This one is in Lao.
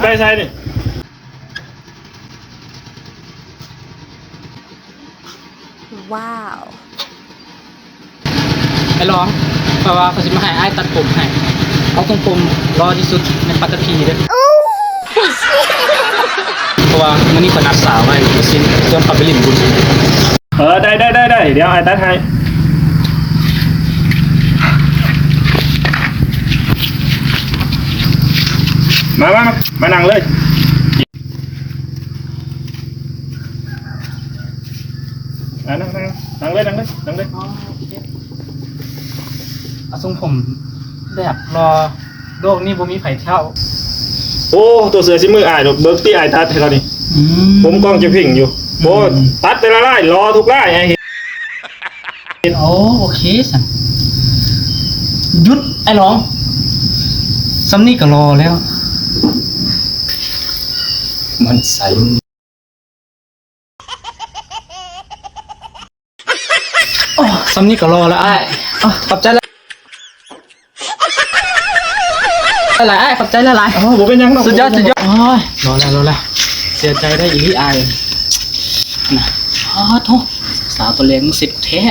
ໄປໃສນີ້? ວ້າວ ໄອ້ຫຼອງ ຂ້ອຍວ່າຂ້ອຍຊິມາໃຫ້ອ້າຍຕັດຜົມໃຫ້. ເອົາຊົງຜົມຫຼໍ່ທີ່ສຸດໃນປັດຕະພີເດີ້ ເພາະວ່າມື້ນີ້ຂ້ອຍນັດສາວໄວ້ ວ່າຊິຊວນເຂົາໄປຫຼິ້ນບຸນ. ເອີ ໄດ້ ໄດ້ ໄດ້ ດຽວອ້າຍຕັດໃຫ້. ມາ ມາ ມາ ມານັ່ງເລີຍ. ອ່າ ນັ່ງ ນັ່ງ ນັ່ງເລີຍ ນັ່ງເລີຍ ນັ່ງເລີຍ. ອໍ ໂອເຄ ເອົາຊົງຜົມແບບຫຼໍ່ ໂລກນີ້ບໍ່ມີໃຜເທົ່າ. ໂອ້ ຕົວເສືອຊິມືອາຍດອກ ເບິ່ງຕິ ອ້າຍຕັດໃຫ້ລາວນີ້. ອືມ ຜົມກອງຈະເພັງຢູ່. ໂອ້ ອືມ ຕັດແຕ່ລະລາຍ ຫຼໍ່ທຸກລາຍ ອ້າຍເຫັນ. ໂອ້ ໂອເຄຊັ້ນ ຢຸດ ອ້າຍຫຼອງ ສ່ຳນີ້ກໍຫຼໍ່ແລ້ວ. ມັນໃສ. ໂອ້ ສ່ຳນີ້ກໍຫຼໍ່ແລ້ວອ້າຍ. ອໍ ຂອບໃຈຫຼາຍຫຼາຍ ອ້າຍ ຂອບໃຈຫຼາຍຫຼາຍ. ອໍ ບໍ່ເປັນຫຍັງດອກ ສຸດຍອດ ສຸດຍອດ. ໂອ້ຍ ຫຼໍ່ແລ້ວ ຫຼໍ່ແລ້ວ ເສຍໃຈໄດ້ອີ່ຫຼີອ້າຍນະ. ອໍ ໂທ້ ສາວຕົວເລັກເສັດແທ້.